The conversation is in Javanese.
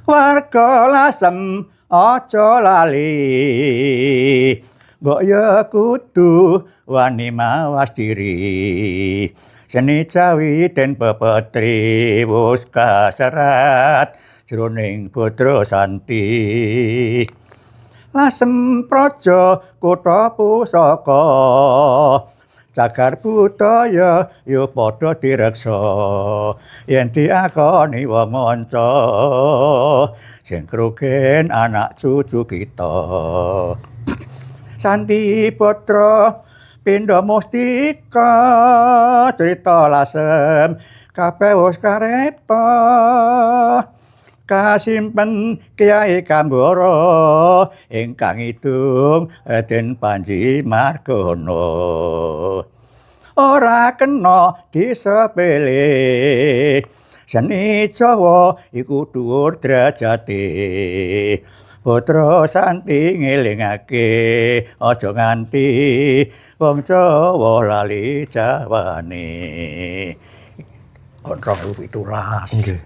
Warga Lasem aja lali, mbok ya kudu wani mawas diri. Seni Jawi den pepetri wus kaserat jroning Bodro Santi. Lasem Praja kutha pusaka, cagar budaya ya padha direksa. Yen diakoni wong manca, sing krugen anak cucu kita. Santi Putra pindha mustika, crita Lasem kabeh wis karepta. Kasimpen Kyai Kambara ingkang idung Raden Panji Margono. Ora kena disepele, seni Jawa iku dhuwur derajate. Putra Santi ngelingake, aja nganti wong Jawa lali jawane. 2017. Nggih.